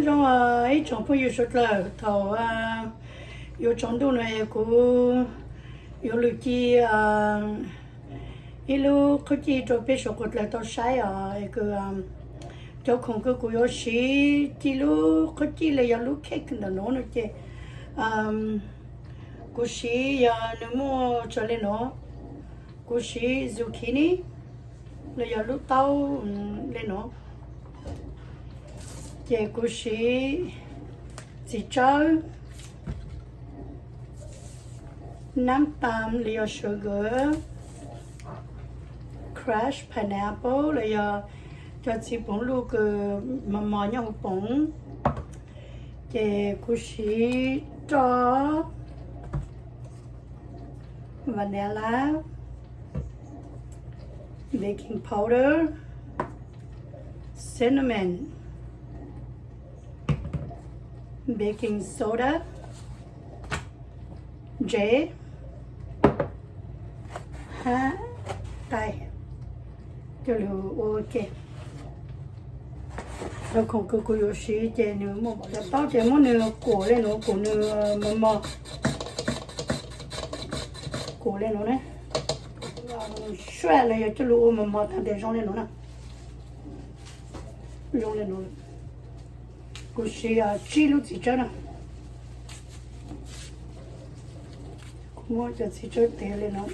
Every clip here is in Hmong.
Zoo ib tsoom phooj ywg suav dlawg, thaum yuav tsaus ntuj no es kuv yuav lug ci ib lub qhub cij rau peb suav dlawg tau saib os. Kws cov khoom kws kuv yuav siv ci lub qhub cij los yog lub cake ntawm nuav no ces kuv siv yog nws muaj tsawg le nuav. Kuv siv zucchini los yog lub taub le nuav, ces kuv siv txiv tsawb, nab tas los yog sugar, crush pineapple los yog cov txiv poov luj kws mos mos nyob huv poov, ces kuv siv roj, vanilla, baking powder, cinnamon, baking soda, dej, hab tais coj lug ua ke. Cov khoom kws kuv yuav siv ces nws muaj, cov taub ces muab nws kuam le nuav, kuam nws mos mos, kuam le nuav na, suab los yog coj lug ua mos mos tag ntes zoo le nuav na. Zoo le nuav, kuv siv tsib lub txiv tsawb na. Kuv muab cov txiv tsawb tev le nuav,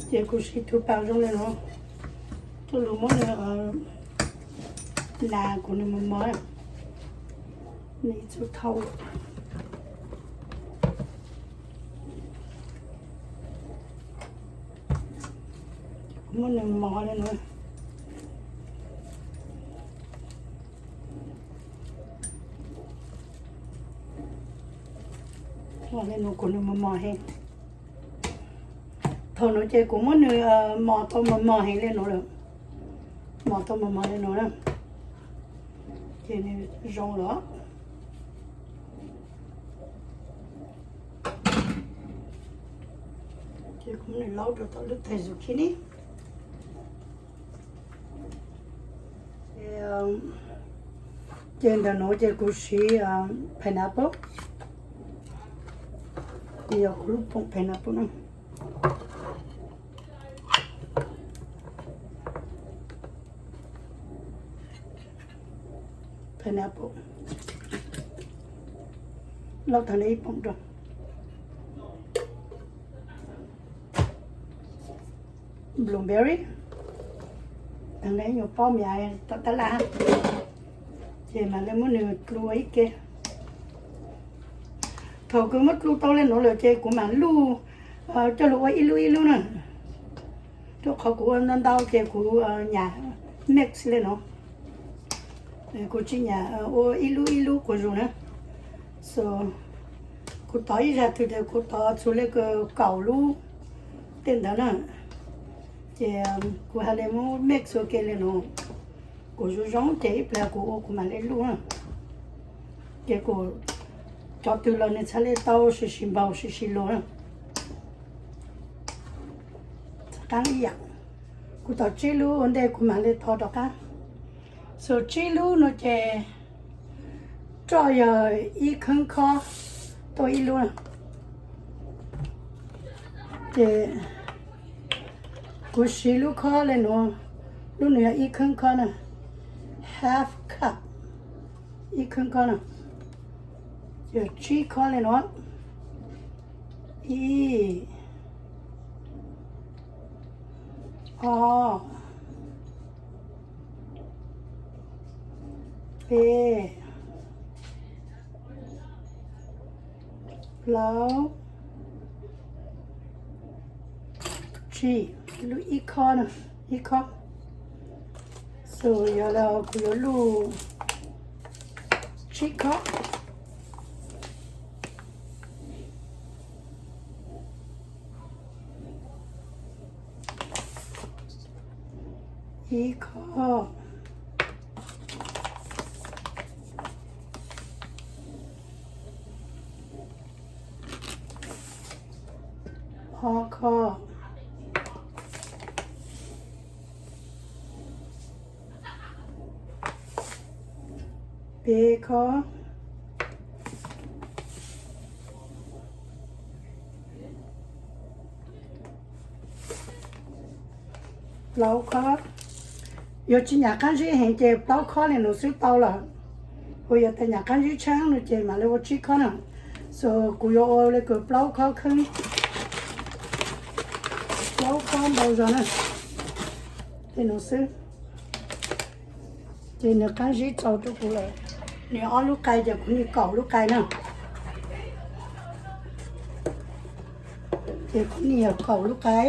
ces kuv siv tug pas zoo le nuav coj lug muab nws nas kuam nws mos mos, nws ib txug thau. Muab nws mos le nuav, le nuav kuam nws mos mos heev. Thaum nuav ces kuv muab nws mos tau mos mos heev le nuav lawm, mos tau mos mos le nuav na, ces nws zoo lawm. Ces kuv muab nws laub rau tom lub tais zucchini. Ces ntawm nuav ces kuv siv pineapple, yog kuv lub poom pineapple na. Pineapple, laub tag nrho ib poom rau. Blueberry, tag nrho ib nyuag pob myav tom tab laj, ces mam le muab nws dlu ua ib ke. Thaum kws muab dlu tau le nuav lawm ces kuv mam luj coj lug ua ib lub ib lub na. Rua qhov kuv ua ntau ntau ces kuv nyam mix le nuav. Kuv tsis nyam ua ib lub ib lub quas zus na. So kuv tov ib zag twg tas kuv tov txug le kaum lub tej ntawd na. Ces kuv has le muab mix ua ke le nuav, kuv zoo zoo ces ib plag kuv ua kuv mam le luj na. Ces kuv cov twg los nws txhad le tau sib sib npaug sib sib luag na. Qaab ib yam, kuv tov tsib lub ua ntej kuv mam le tov rov qaab. So tsib lub no ces roj yog ib kheeb khob tuaj ib lub na. Ces kuv siv lub khob le nuav, lub nws yog ib kheeb khob na, half cup, ib kheeb khob na, yog tsib khob le nuav, ib, ob, peb, plaub, tsib, lub ib khob na, ib khob. So yog le kuv yuav luj tsib khob. Ib khob, ob khob, Ces kho plaub khob. Yog tsis nyam qab zib heev ces plaub khob li no xwb tau lawm. Uas yog tias nyam qab zib tshaj no ces mam li ua tsib khob na. So kuv yuav ua li kws plaub khob kheeb, plaub khob ntau zog na. Li no xwb. Ces nws qab zib txaus rau kuv lawm. Nws ob lub qai ces kuv nias kaum lub qai na. Ces kuv nias kaum lub qai.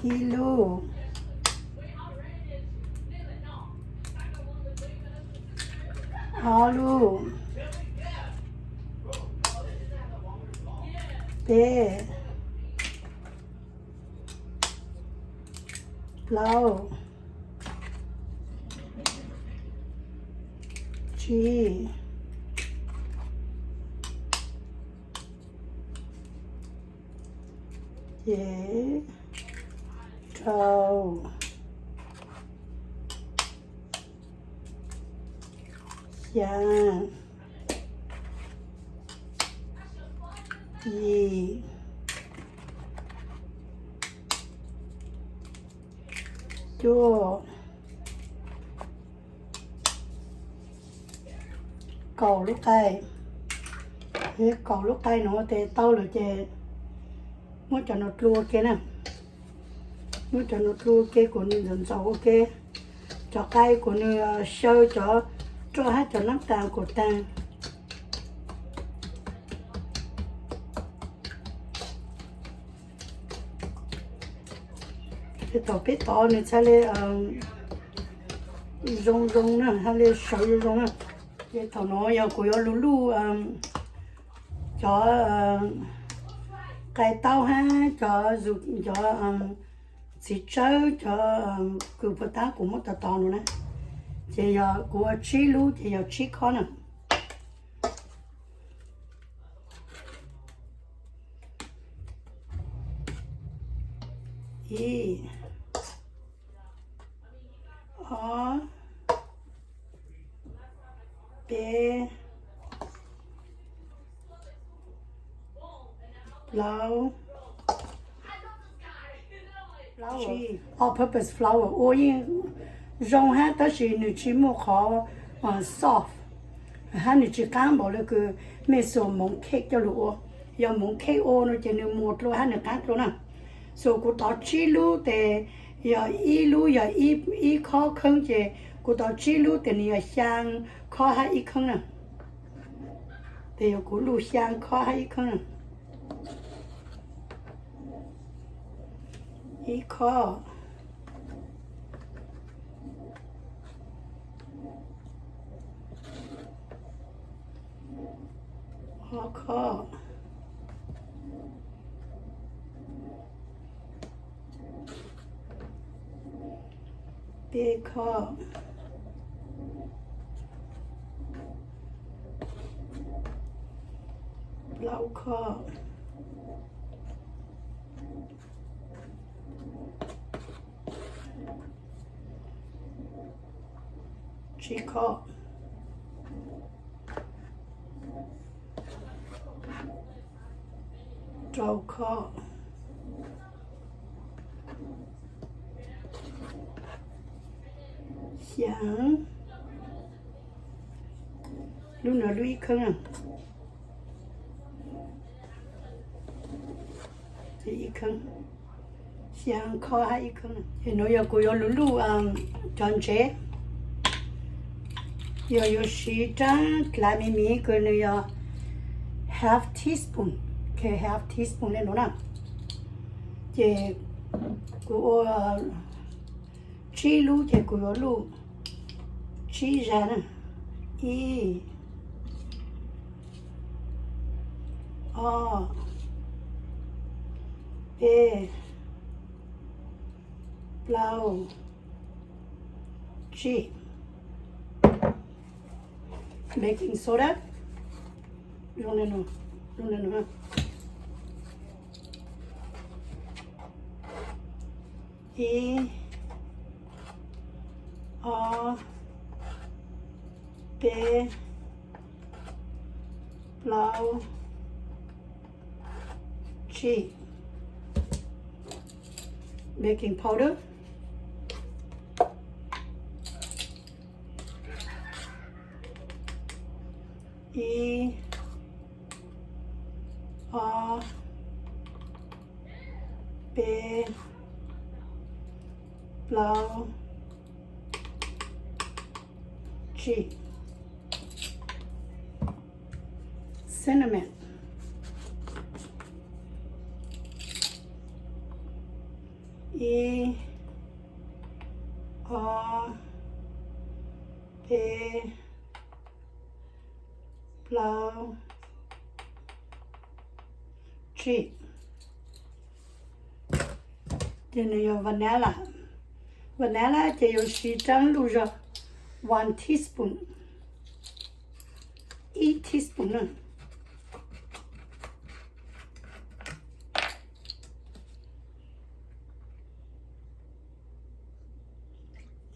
Ib lub, ob lub, peb, plaub, tsib, ces rau, xya, yim, cuaj, kaum lub qai. Kaum lub qai no tes tau lawm ces muab cov no dlua ua ke na. Muab cov no dlua ua ke kom nws ntxaws ntxaws ua ke. Cov qai kom nws xyaw cov roj hab cov nab tas kom tag. Ces thaum peb tov nws txhaj li zoo zoo na, hab li sawv zoo zoo na. Ces thaum no yog kuv yuav luj luj cov qai taub hab cov, cov txiv tsawb, cov kws puas tab kuv muab tov tov no na. Ces yog kuv ua tsib lub ces yog tsib khob na. Ib, ob, peb, plaub, all purpose flour ua yeej zoo hab tab sis nws tsis muaj qhov soft hab nws tsis qab npaum li kws mej xuas moov cake coj lug ua. Yog moov cake ua no ces nws muas dlua hab nws qab dlua na. So kuv tov tsib lub tes yog ib lub yog ib khob kheeb ces kuv tov tsib lub tes nws yog xyaa khob hab ib kheeb na. Tes yog kuv luj xyaa khob hab ib kheeb na. Ib khob, ob khob, peb khob, plaub khob, tsib khob, rau khob, xyaa, lub no lub ib kheeb, ib kheeb, xyaa khob hab ib kheeb. Es nuav yog kuv yuav luj luj cov ntsev. Yog yuav siv raab dlav miv miv kws nws yog half teaspoon, half teaspoon le nuav na. Ces kuv ua tsib lub ces kuv yuav luj tsib zag na. Ib, ob, peb, plaub, tsib. Baking soda, zoo le nuav, zoo le nuav. Ib, ob, peb, plaub, tsib. Baking powder. Ib, ob, peb, plaub, tsib. Cinnamon. Ib, ob, peb, plaub, tsib. Ces nws yog vanilla. Vanilla ces yuav siv rab luj zog one teaspoon, ib teaspoon na.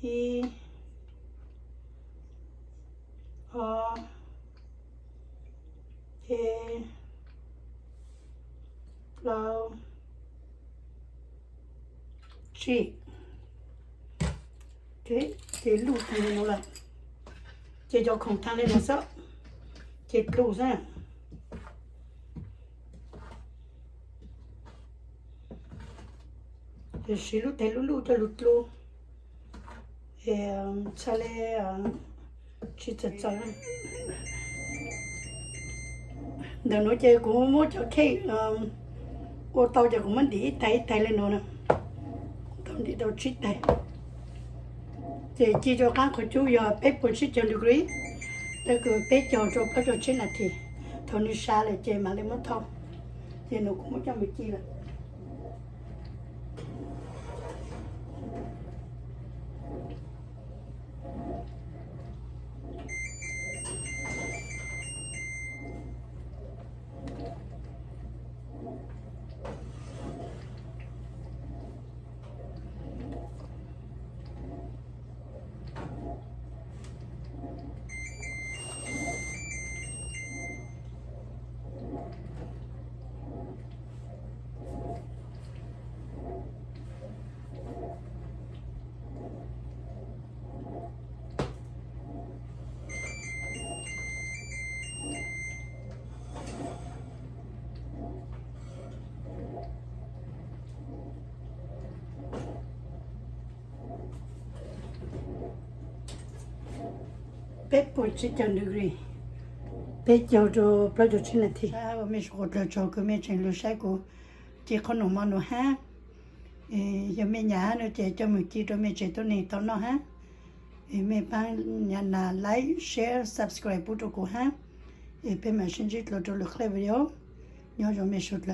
Ib, ob, peb, plaub, tsib. Ces luj tag li no lawm, ces cov khoom tag li no xwb, ces dlus xwb. Ces siv lub tes lub luj coj lug dlus, es txhaj li tsis txawv txawv. Ntawm nuav ces kuv muab cov cake ua tau ces kuv muab ntim ib tais ib tais li no na, tau ntim tau tsib tais. Ces ci rau qaab qhov cub yog peb puas tsib caug degree, tag kws peb caug rau plaub caug tsib nas this. Thaum nws sas lawm ces mam li muab thau. Ces nws kuj muab coj mus ci lawm. Peb puas tsib caug degree, peb caug rau plaub caug tsib nas this. Ua mej suav qhuav dlawg tsaug kws mej tseem lug saib kuv ci qhob noom mov nuav hab. Yog mej nyam hab no ces coj moog ci rau mej tsev tuab neeg tau noj hab. Mej paab nyam nas like, share, subscribe pub rau kuv hab. Es peb mam sib ntsib dlua rau lwm qhov video. Nyob zoo mej suav dlawg.